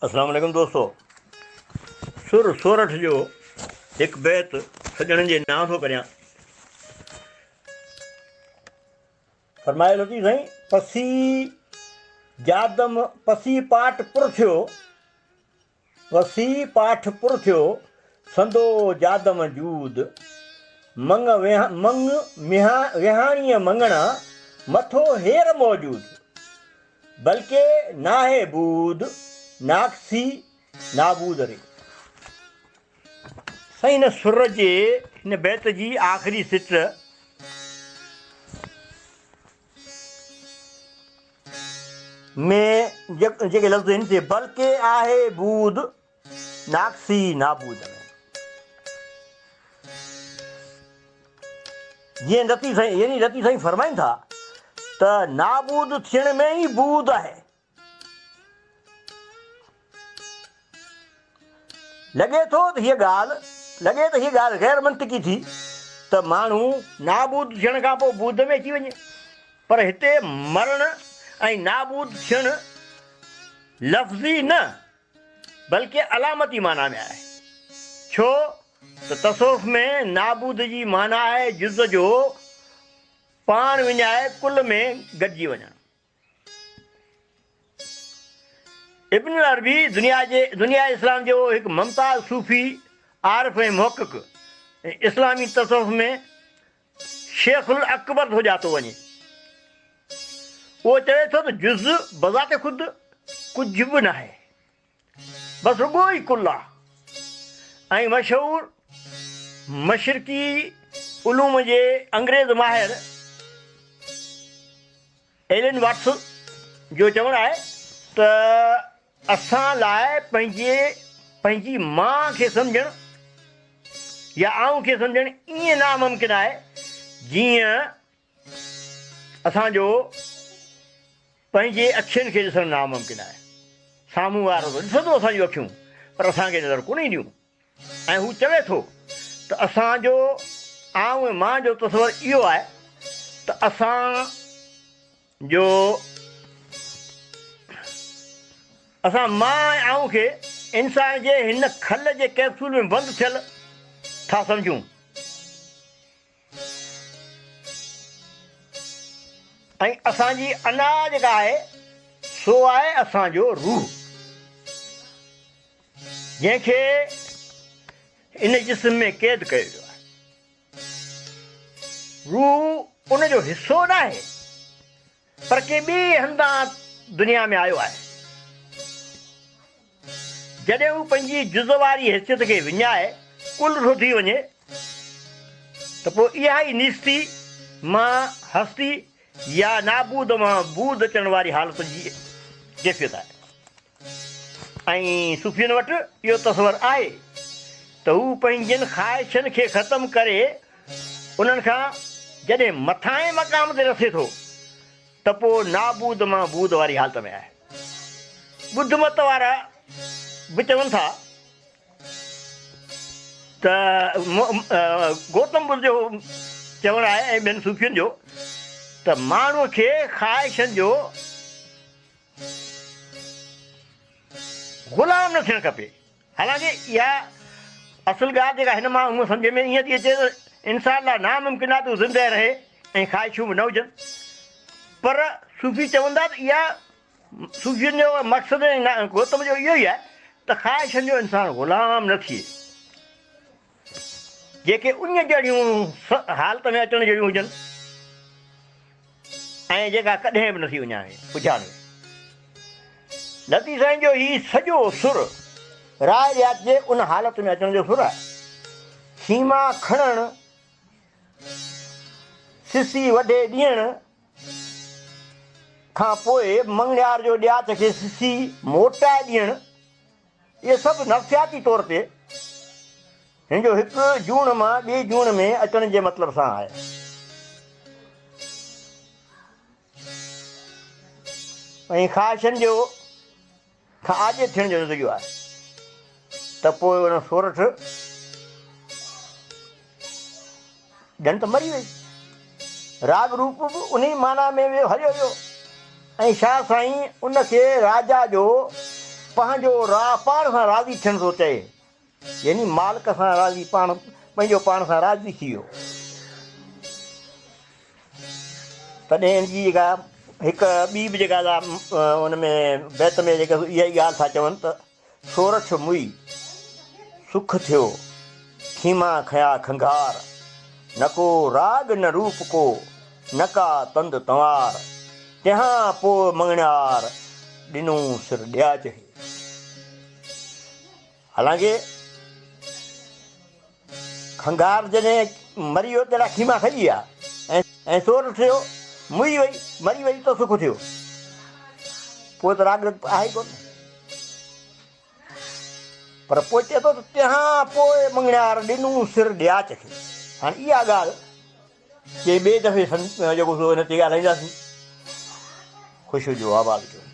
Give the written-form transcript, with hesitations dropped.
اسلام عليڪم دوستو سر سورٺ جو هڪ بيت سڄڻن جي نانء ٿو ڪريان. فرمايو لطيف سائين پسي جادم پسي پاٽ پر ٿيو پسي پاٺ پر ٿيو سندو جادم جود مڱ مڱ ويهاڻيء مڱڻا مٿو هير موجود بلڪه ناهي بود ناقصي نابود ري. سائين هن سر جي هن بيت جي آخري سٽ ۾ جيڪي لفظ آهن سي بلڪه آهي بود ناقصي نابود ۾. جيئن لطيف سائين يعني لطيف سائين فرمائن ٿا ته نابود ٿيڻ ۾ ئي بود آهي. لڳي ٿو ته هيء ڳالهه لڳي ته هيء ڳالهه غير منطقي ٿي ته ماڻهو نابود ٿيڻ کان پوء بود ۾ اچي وڃي پر هتي مرڻ ۽ نابود ٿيڻ لفظي نه بلڪه علامتي معنيٰ ۾ آهي. ڇو ته تصوف ۾ نابود جي معنيٰ آهي جز جو پاڻ وڃائي ڪل ۾ گڏجي وڃڻ. ابن العربي دنيا جي دنيا اسلام جو هڪ ممتاز صوفي، عارف ۽ محقق ۽ اسلامي تصوف ۾ شيخ الاڪبر ٿو ڄاتو وڃي. اهو چوي ٿو ته جز بذات خود ڪجهه به ناهي، بس رڳو ئي ڪل آ ۽ مشهور مشرقي علوم جي انگريز ماهر ايلن واٽس جو چوڻ آهي ته اسان لاء پنهنجي پنهنجي مان کي سمجهڻ يا آئون کي سمجهڻ ائين ناممڪن آهي جيئن اسان جو پنهنجي اکين کي ڏسڻ ناممڪن آهي. سامهون وارو ته ڏسندو اسان جون اکيون پر اسان کي نظر ڪونه اينديون ۽ هو چوي ٿو ته اسان جو آئون ۽ مان جو تصور اهو آهي ته اسان جو اسان مان ۽ آئون کي انسان جي هن کل جي ڪئپسول ۾ بند ٿيل ٿا سمجهون. ۽ اسان جي انا جيڪا آهي سو آهي اسان جو روح جنهن کي ان جسم ۾ قيد ڪيو ويو آهي. روح ان جو حصو ناهي پر ڪنهن ٻئي هنڌان دنيا ۾ آيو آهي. جڏهن هو پنهنجي جز واري حيثيت کي وڃائي ڪل ٿو ٿي وڃي ته پوء اها ئي نيستي مان هستي يا نابود مان بود اچڻ واري حالت جي ڪيفيت آهي ۽ صوفين وٽ اهو تصور آهي ته هو پنهنجين خواهشن کي ختم ڪري انهن کان جڏهن مٿانهين مقام تي رسي ٿو ته پوء نابود مان بود واري حالت ۾ آهي. ٻڌ مت وارا به چون ٿا ته گوتم ٻڌ جو چوڻ آهي ۽ ٻين صوفين جو ته ماڻهوء کي خواهشن جو غلام نه ٿيڻ کپي. حالانڪه اها اصل ڳالهه جيڪا هن مان هونء سمجهه ۾ ائين ٿي اچي ته انسان لاء ناممڪن آهي ته هو زندهه رهي ۽ خواهشون به نه هجن پر صوفي چون ٿا ته اها صوفين جو مقصد ۽ گوتم جو اهو ئي آهي ته خواهشن جو انسان غلام نه ٿئي جيڪي اڃ جهڙيون حالت ۾ اچڻ جهڙيون هجن ۽ جيڪا ڪڏهن به نٿي اڃاڻي اجهاڻي. لطيف سائين جو هي سڄو سر راء ڏياچ جي ان حالت ۾ اچڻ جو سر آهي. سيما کڻڻ، سسي وڍي ڏيڻ کان پوء مڱڻيار جو ڏياچ کي سسي موٽائي ڏيڻ، اهي سڀ نفسياتي طور تي هن جو هڪ جوڻ مان ٻئي جوڻ ۾ اچڻ جي مطلب سان آهي. ۽ خواهشن جو کان آجي ٿيڻ جو نظريو آهي ته پوء ان سورٺ ڄڻ ته مري وئي. راڳ روپ به انهي معنيٰ ۾ ويو هليو ويو ۽ شاهه سائين ان کي راجا جو پنهنجو را پاڻ سان راضي ٿيڻ ٿو چئي، يعني مالڪ سان راضي پاڻ پنهنجو پاڻ سان راضي ٿي ويو. تڏهن ان جي جيڪا هڪ ٻي به جيڪا ان ۾ بيت ۾ جيڪا اها ئي ڳالهه ٿا چون ته سورٺ موئي سک ٿيو، کيما کنيا کنگهار، نه ڪو راڳ نه روپ ڪو، نه ڪا تند تنوار، تنهان پوء مڱڻيار، ڏنو سر ڏياچ کي. حالانڪه کنگهار جڏهن مري ويو تڏهن کيما کڄي ويا ۽ سورٺ ٿيو، موئي وئي، مري وئي ته سک ٿيو. پوء ته راڳ آهي ئي ڪونه. پر پوء چئي ٿو ته تنهان پوء مڱڻيار ڏنو سر ڏياچ کي. هاڻي اها ڳالهه ڪنهن ٻئي دفعي جيڪو سو ان تي ڳالهائينداسين. خوش هجو آباد هجو.